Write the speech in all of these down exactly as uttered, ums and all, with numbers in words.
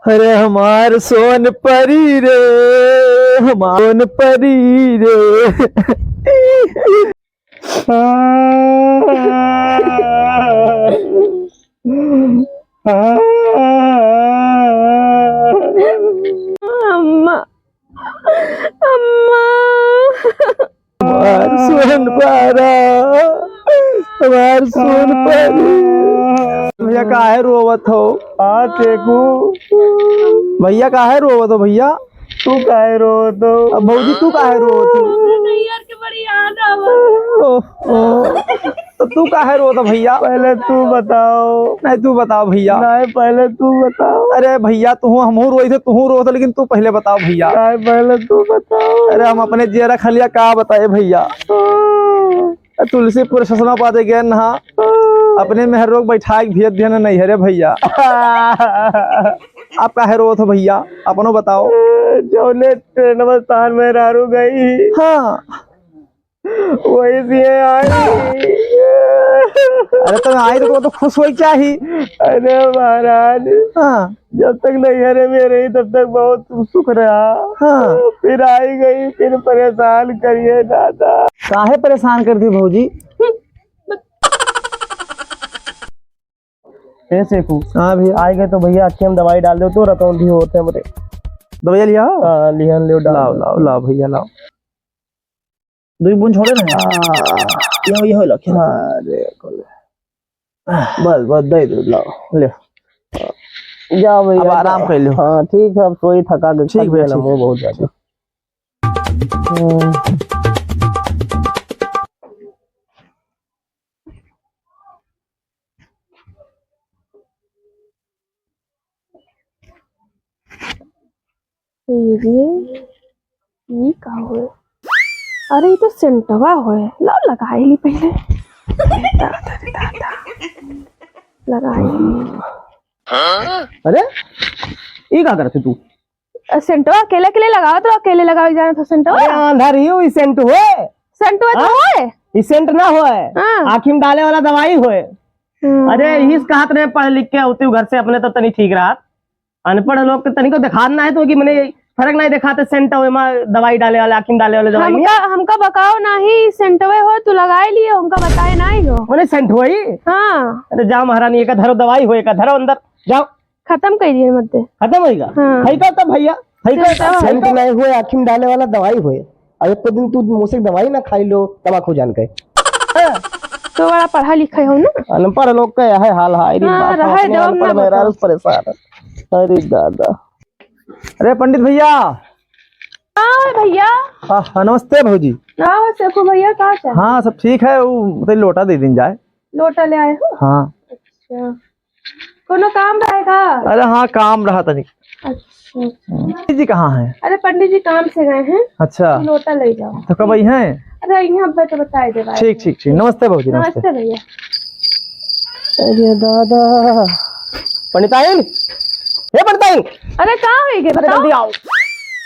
अरे हमार सोन परी रे, हमार सोन परी रे। अम्मा, अम्मा। हमार सोन पारा, हमार सोन पारी। भैया काहे रोवत हो? हाँ, देखू। भैया काहे रोवत हो भैया? तू काहे रोवत हो? अब भौजी तू काहे रोवत हो? नैहर के बड़ी याद आवत। ओह, ओह। तो तू काहे रोत भैया? पहले तू बताओ। नहीं, तू बताओ भैया। नहीं, पहले तू बताओ। अरे भैया, तू, हमहू रोई थे, तू रोत, लेकिन तू पहले बताओ भैया। नहीं, पहले तू बताओ। अरे हम अपने जियरा खलिया का बताए भैया। हाँ। तुलसीपुर ससना पाते गए नहा, हाँ। अपने मेहर रोग बैठा के भेज दिया ना, नहीं है रे भैया। आप काहे रोत हो भैया, अपनो बताओ। जौने ट्रेन में तान में रारू गई। हाँ। वही से आई। अरे तो आई तो, तो खुश होई चाही। अरे महाराज, हाँ। जब तक नैहरे में रही तब तक बहुत सुख रहा। हाँ। फिर आई गई, फिर परेशान करिए दादा। काहे परेशान कर दी भौजी? ए सेखू। हाँ भैया। आई गए तो भैया अखिया में दवाई डाल दो तो रतौंधी होते हमरे। दवाई लिया हो? हाँ, लिहन ले डाल लाओ, दो। लाओ, लाओ भैया, लाओ। दुई बूंद छोड़े ना। हाँ। यो, यो लो, खेल। अरे, खोल। बस, बस, दे दो, लाओ, ले। जाओ भैया, अब आराम जाओ। कर लो। हाँ, ठीक है, अब सोई थका के ठीक थक भैया, गया ना, ठीक। मुँह बहुत ज्यादा। हम्म। ए रे, ई का होए? अरे, ई तो सेंटवा होए। लाओ, लगाई ली पहिले। दादा रे दादा। लगाई ली। अरे, ई का करत है तू? अ, सेंटवा अकेले, अकेले लगावत रहो, अकेले लगावे जाना था सेंटवा। अरे, आंधा रही हो, ई सेंट होए? सेंटवा तो हाँ? होए। ई सेंट ना होए। हाँ। आँखी में डाले वाला दवाई होए। हम्म। अरे, यही से कहत रहे, पढ़ लिख के होती हूँ घर से, अपने तो तनी ठीक रहत। अनपढ़ लोग के तनिको देखात ना है तो कि मने फर्क नहीं देखात है, सेंट होए मा दवाई डाले वाले, आँखी में डाले वाले दवाई नहीं है। हमका, हमका बकाओ नाही, सेंटवे हो, तू लगाए लिए, हमका बताए नाही हो। मने सेंट होई? हाँ। अरे जाओ महारानी, एक धरो दवाई हो, एक धरो अंदर, जाओ। खत्म कर दिए मत दे। खत्म होई का? हाँ। है का तब भैया? है का सेंट तब? सेंट नहीं हुए, आँखी में डाले वाला दवाई हुए। अब एक दिन तू मुझसे दवाई ना खाई लो, तमाकू जान के। तो बड़ा पढ़ा लिखा हो ना? अनपढ़ लोग का यह हाल है, अरे हाँ, बाप रे, रहे अपने दो अनपढ़ ना मेहरारू बताओ। परेशान है। अरे दादा। अरे पंडित भैया। हाँ भैया। हाँ, हाँ, नमस्ते भौजी। हाँ, सेखू भैया, का चाही? हाँ, सब ठीक है, वो तो लोटा दे दीन जाए। लोटा ले आए हो? हाँ। अच्छा। कोनो काम रहे का? अरे हाँ, काम रहा तनी। अच्छा, अच्छा। पंडित जी कहाँ हैं? अरे पंडित जी काम से गए हैं। अच्छा। लोटा ले जाओ। तो कब आई हैं? अरे यहाँ पे तो बताए दे भाई। ठीक, ठीक, ठीक। नमस्ते भौजी, नमस्ते। नमस्ते भैया। अरे दादा। पंडिताइन, हे पंडिताइन। अरे का होई गे? अरे बताओ। जल्दी आओ।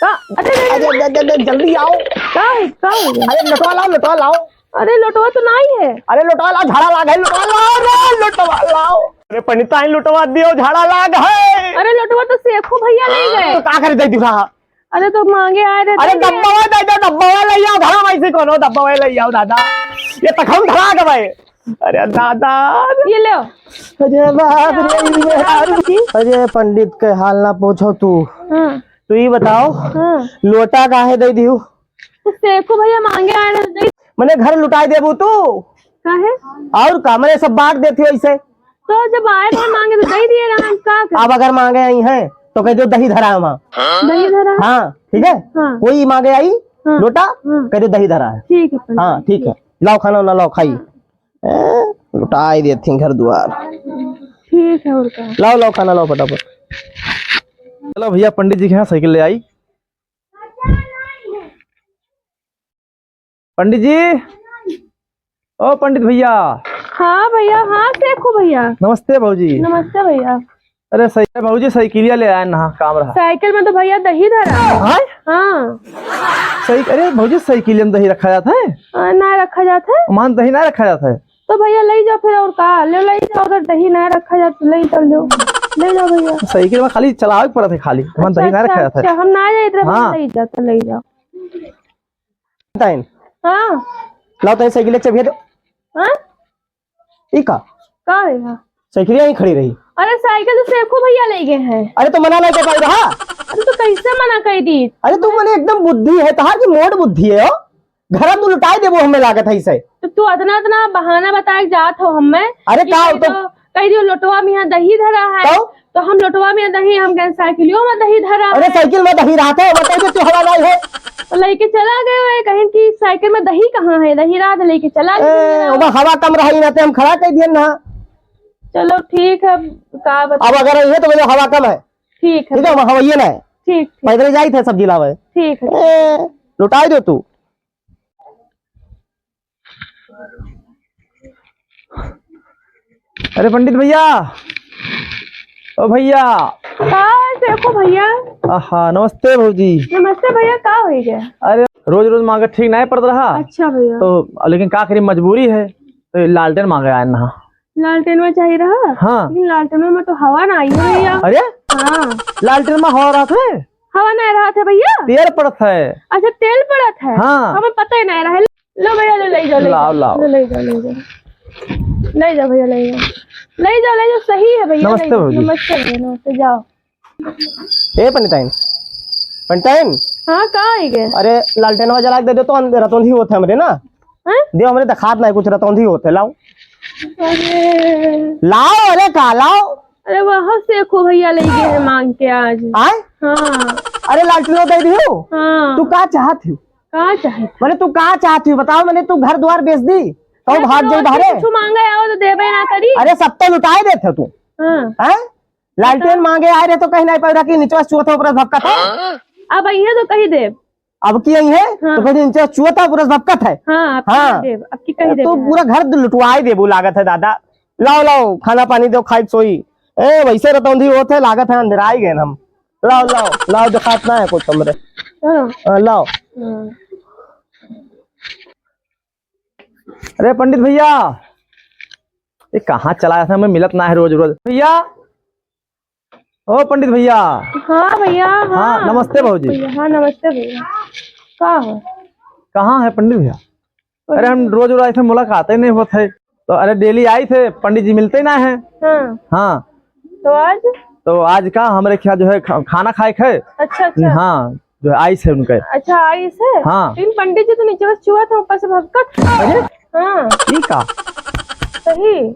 का? अरे, अरे, अरे, अरे, अरे, जल्दी आओ। का होई, का होई गे? अरे लोटवा लाओ, लोटवा लाओ। अरे लोटवा तो नाई है। अरे लोटवा लाओ, झाड़ा लाग है, लोटवा लाओ रे, लोटवा लाओ। अरे पंडिताइन लोटवा दियो, झाड़ा लाग है। अरे लोटवा तो सेखू भैया ले गए। तो का करे दे दिखा? अरे तो मांगे आए रहते अरे हैं। डब्बा दे दो, डब्बा ले आओ, घर में से कोनो डब्बा ले आओ दादा। ये तखन धरा के भाई। अरे दादा। ये लो। अरे बाप रे, ये दारू। अरे पंडित के हाल ना पूछो तू। हाँ। तू ये बताओ, हाँ। लोटा काहे दे दियो? तो सेखू भैया मांगे आए रहे, दे मने घर लुटाई देबू तू? काहे? और का, मने सब बांट देती हो ऐसे। तो जब आए थे मांगे तो दे दिए रहा, हम का करें? अब अगर मांगे आई हैं तो कह दो दही धरा है वहाँ। दही धरा? हाँ, ठीक है। हाँ। कोई मांगे आई हाँ। लोटा, हाँ। कह दो दही धरा है। ठीक है पंडित। हाँ, ठीक है। लाओ खाना ना लाओ खाई। हाँ। ए, लुटाई देती घर द्वार। ठीक है, और का? लाओ, लाओ खाना लाओ फटाफट। चलो भैया, पंडित जी के यहाँ साइकिल ले आई। पंडित जी, ओ पंडित भैया। हाँ भैया, हाँ सेखू भैया। नमस्ते भौजी। नमस्ते भैया। अरे सही है भौजी, साइकिलिया ले आए ना, काम रहा। साइकिल में तो भैया दही धरा है। हाँ? हाँ। सही, अरे भौजी, साइकिलिया में दही रखा जाता है? आ, ना रखा जाता है। मान दही ना रखा जाता है? तो भैया, ले जाओ फिर, और का, ले, ले जाओ, अगर दही ना रखा जात तो ले जाओ, ले, ले जाओ भैया। साइकिल में खाली चलावे के पड़त है, खाली, हम अच्छा, दही ना अच्छा, रखा जात है। अच्छा, हम ना जाइत रहे, हाँ। ले जाओ, तो ले जाओ। ताइन। हाँ। लाओ, ताइन साइकिल के चाबी दो। हाँ? ई का? का है? साइकिल यहीं खड़ी रही। अरे, साइकिल तो शेखू भैया ले गए हैं। अरे, तो मना नहीं कर पाई रहा। अरे, तो कैसे मना कर दी? अरे, तू मने एकदम बुद्धि है, तहार की मोट बुद्धि है हो। घर तू लुटाई देबो, हमें लागत है इसे। तो तू अतना, अतना बहाना बताए के जात हो हमें अरे, कि का कह तो दो, कह दियो, लोटवा में यहाँ दही धरा है। तो? तो हम लोटवा में दही, हम कहें, साइकिलियों में दही धरा अरे, है। साइकिल में दही रहत है, बताइए, तू हवा नहीं है। तो लेके चला गए हुए, कहें कि साइकिल में दही कहाँ है, दही रात लेके चला ए, गए। ओमा हवा कम रही ना, ते हम खड़ा कर दिए ना। चलो ठीक है, अब का बता- अब अगर ये तो बोलो हवा कम है। ठीक है। ठीक है, हवा ये ना है। ठीक, ठीक। पैदल जाई थे सब्जी लावे। ठीक है। ए, लुटाई दो तू। अरे पंडित भैया, ओ भैया। का है शेखू भैया? आहा, नमस्ते भौजी। नमस्ते भैया, का होइ गया? अरे रोज रोज मांगे ठीक नहीं पड़त रहा। अच्छा भैया। तो लेकिन का करी, मजबूरी है, तो ये लालटेन मांगे आए ना। लालटेन में चाहिए रहा? हाँ। लेकिन लालटेन में तो हवा ना आई है भैया। अरे? हाँ। लालटेन में हवा रहत है? हवा नहीं रहत है भैया। तेल पड़त है। अच्छा, तेल पड़त है? हाँ। हमें पता ही नहीं रहा। लो भैया, लो, ले जाओ, ले लाओ, जाओ। लाओ। लो, ले जाओ, ले जाओ। ले जाओ भैया, ले जाओ। ले जाओ, ले जाओ, सही है भैया, नमस्ते ले जाओ। भौजी। नमस्ते भैया, नमस्ते, जाओ। ए पंडिताइन, पंडिताइन। हाँ, का आई गए? अरे लालटेनवा जला के दे दो तो, रतौंधी होत है हमरे ना। हैं? दे, हमरे दिखात नहीं कुछ, रतौंधी होत है, लाओ। अरे। लाओ, अरे का लाओ? अरे वह शेखू भैया ले गए हैं मांग के आज। आए? हाँ। अरे लालटेनवा दे दियो। हाँ। तू का चाहत हो? का चाहत हो? मने तू का चाहत हो बताओ, मने तू घर द्वार बेच दी तो अरे भाग तो जाई रोज बाहरे? कुछ मांगे आओ तो देबे ना करी। अरे सब तो लुटाए देत है तू। हाँ। हैं? लालटेन बताओ। मांगे आए रहे तो कहीं नहीं पड़ रहा कि निचवा चुअत है, ऊपर भपकत है। अब अइहे तो कही देब। अब की अइहे हाँ। तो फिर निचवा चुअत है, ऊपर भपकत है। हाँ, अब हाँ। कही देब, अब की कही देब तो हाँ। पूरा घर लुटवाए देबू लागत है दादा। लाओ, लाओ, खाना पानी दो, खाई सोई। ए, वैसे रतौंधी होत है, लागत है अंधेराई गए हम। लाओ, लाओ, लाओ, दिखात ना है कुछ हमरे। हाँ। हाँ, लाओ। हाँ। अरे पंडित भैया, ये कहाँ चला जाता है, हमें मिलत ना है रोज रोज। भैया, ओ पंडित भैया। हाँ भैया, हाँ, हाँ, नमस्ते भौजी। भैया, हाँ, नमस्ते भैया। का है? कहाँ है पंडित भैया? अरे हम रोज रोज ऐसे मुलाकात ही नहीं होत है, तो अरे डेली आई थे, पंडित जी मिलते ही ना है। हाँ। हाँ। तो आज? तो आज का हमरे ख्याल जो है खा-, खाना खाए खे। अच्छा, अच्छा। हाँ, जो है आइस है उनके। अच्छा, आइस है? हाँ। इन पंडित जी तो नीचे बस चुआ था, ऊपर से भपकत। अरे? हाँ। ई का? सही।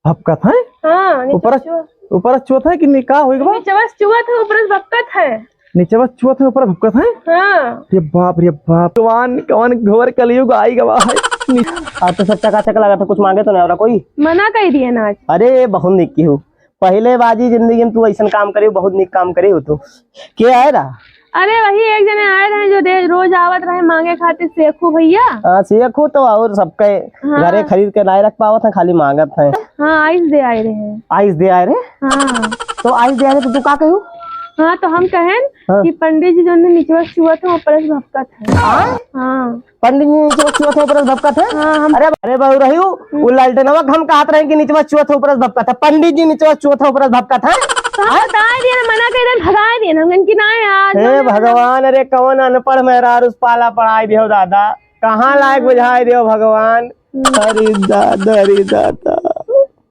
भपकत है? हाँ, नीचे ऊपर, चुआ। ऊपर चुआ था कि नहीं, का होई बा? नीचे बस चुआ था, ऊपर से भपकत है। नीचे बस चुआ था, ऊपर भपकत है? हाँ। रे बाप, रे बाप। भगवान, कौन घोर कलयुग आई गवा है। आप तो सब चकाचक लगा था, कुछ मांगे तो नहीं हो रहा कोई? मना कर दिए ना आज। अरे, बहुत निक की हूँ। पहले बाजी जिंदगी में तू ऐसन काम करे, बहुत निक काम करे हो तू। के आए रहा? अरे वही एक जने आए रहे जो दे-, रोज आवत रहे मांगे खातिर, शेखू भैया। हाँ, शेखू तो और सबके हाँ। घरे खरीद के नाय रख पावत है, खाली मांगत है। हाँ, आइस दे आए रहे। आइस दे आए रहे? हाँ। तो आइस दे आए रहे तो तू का कहू? हाँ, तो हम कहेन हाँ। कि पंडित जी जो निचवा चुअत है, ऊपर से भपकत है। हाँ? हाँ। पंडित जी निचवा चुअत है, ऊपर से भपकत है? हाँ, हम अरे, अरे बहू रही हूँ, हम्म। वो लालटेनवा के हम कहत रहे कि निचवा चुअत है, ऊपर से भपकत है। पंडित जी निचवा चुअत है, ऊपर से भपकत है। तो हम हाँ? बताए दिए ना, मना कर देन, भगाए दिए ना, हम कहेन कि ना यार, हे ना, ना, ना। भगवान, अरे कौन अनपढ़ मेहरारू से पाला पड़ाई दियो दादा, कहाँ लायक बुझाई दियो भगवान। हम्म। अरे दादा, अरे दादा।